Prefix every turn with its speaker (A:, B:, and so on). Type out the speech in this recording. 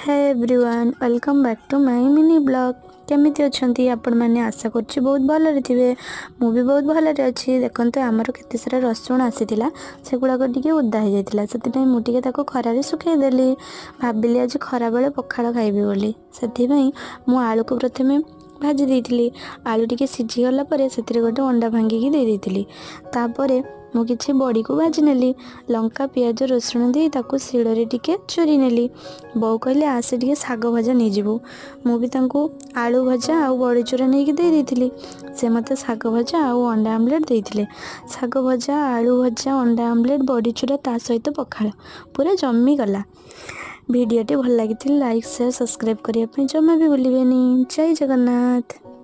A: Hey everyone, welcome back to my mini vlog. କେମିତି ଅଛନ୍ତି ଆପଣମାନେ? ଆଶା କରୁଛି ବହୁତ ଭଲରେ ଥିବେ। ମୁଁ ବି ବହୁତ ଭଲରେ ଅଛି। ଦେଖନ୍ତୁ, ଆମର କେତେ ସାରା ରସୁଣ ଆସିଥିଲା। ସେଗୁଡ଼ାକ ଟିକେ ଓଦା ହେଇଯାଇଥିଲା, ସେଥିପାଇଁ ମୁଁ ଟିକେ ତାକୁ ଖରାରେ ଶୁଖେଇଦେଲି। ଭାବିଲି ଆଜି ଖରାବେଳେ ପଖାଳ ଖାଇବି ବୋଲି। ସେଥିପାଇଁ ମୁଁ ଆଳୁକୁ ପ୍ରଥମେ ଭାଜି ଦେଇଥିଲି। ଆଳୁ ଟିକେ ସିଝିଗଲା ପରେ ସେଥିରେ ଗୋଟେ ଅଣ୍ଡା ଭାଙ୍ଗିକି ଦେଇ ଦେଇଥିଲି। ତାପରେ ମୁଁ କିଛି ବଡ଼ିକୁ ଭାଜି ନେଲି। ଲଙ୍କା, ପିଆଜ, ରସୁଣ ଦେଇ ତାକୁ ଶିଳରେ ଟିକେ ଚୁରି ନେଲି। ବୋଉ କହିଲେ, "ଆସେ, ଟିକେ ଶାଗ ଭଜା ନେଇଯିବୁ।" ମୁଁ ବି ତାଙ୍କୁ ଆଳୁ ଭଜା ଆଉ ବଡ଼ି ଚୁରା ନେଇକି ଦେଇ ଦେଇଥିଲି। ସେ ମୋତେ ଶାଗ ଭଜା ଆଉ ଅଣ୍ଡା ଆମଲେଟ୍ ଦେଇଥିଲେ। ଶାଗ ଭଜା, ଆଳୁ ଭଜା, ଅଣ୍ଡା ଆମଲେଟ୍, ବଡ଼ି ଚୁରା, ତା ସହିତ ପଖାଳ ପୁରା ଜମିଗଲା। ଭିଡ଼ିଓଟି ଭଲ ଲାଗିଥିଲେ ଲାଇକ୍, ସେୟାର, ସବସ୍କ୍ରାଇବ୍ କରିବା ପାଇଁ ଜମା ବି ଭୁଲିବେନି। ଜୟ ଜଗନ୍ନାଥ।